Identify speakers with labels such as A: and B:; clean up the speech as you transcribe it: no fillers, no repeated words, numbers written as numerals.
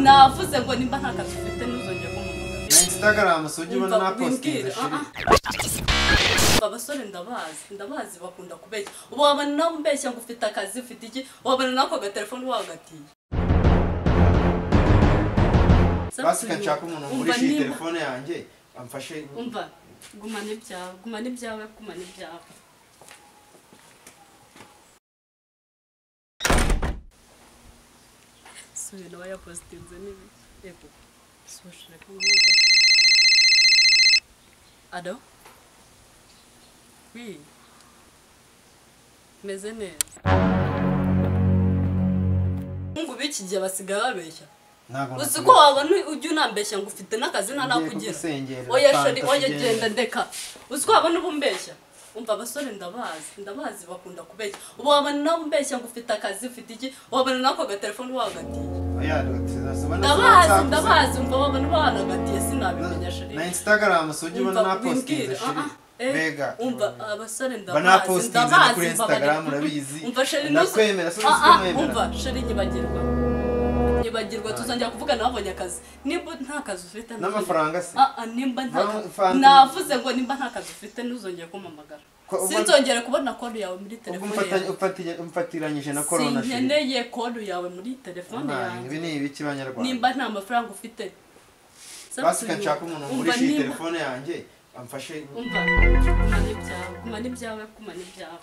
A: Navuze ngo nimba nta kazi ufite ntuzongere kumpamagara.
B: Na Instagram sujya ubona na postinze shiri.
A: Abasore ndabazi bakunda kubeshya. Ubu wabona nawe umbeshya ngo ufite akazi ufite iki, wabona nako gatelefone wagatiye.
B: Basi kanshaka umuntu ngurisha iyi telefone yanjye amfashe.
A: Umva gumana ibyawe, gumana ibyawe, gumana ibyawe. Suye nawe yapostinze nibi. Yego. Sushire kumwuka. Ado? Oui. Meze neza. Mungu biki gihe basigaye babeshya. Uzi ko wabona ujya unambeshya ngo ufite n'akazi nta nakugira. Oya shari, oya genda ndeka. Uzi ko wabona ubumbeshya. Umva abasore ndabazi bakunda kubeshya. Ubu wabona nawe umbeshya ngo ufite akazi ufite iki, wabona nako gatelefone wagatiye.
B: Oya
A: ndabazi umva wabona wanagatiye sinabimenya shari.
B: Na Instagram sujya ubona na postinze shari. Mbega
A: umva abasore
B: ndabazi kuri Instagram urabizi.
A: Umva shari
B: ndakwemera so uzikwemera.
A: Umva shari nyibagirwa. Nyibagirwa tuzongera kuvugana wabonye akazi. Nimba nta kazi ufite
B: n'amafaranga se.
A: Nimba nta navuze ngo nimba nta kazi ufite ntuzongere kumpamagara. Sinzongere kubona code yawe muri telefone yawe.
B: Umfatiranyije na corona shiri.
A: Sinkeneye code yawe muri telefone yawe.
B: Ibi ni ibiki banyarwanda.
A: Nimba nta mafaranga ufite.
B: Basi kanshaka umuntu ngurisha iyi telefone yanjye amfashe.
A: Umva gumana ibyawe, gumana ibyawe, gumana ibyawe.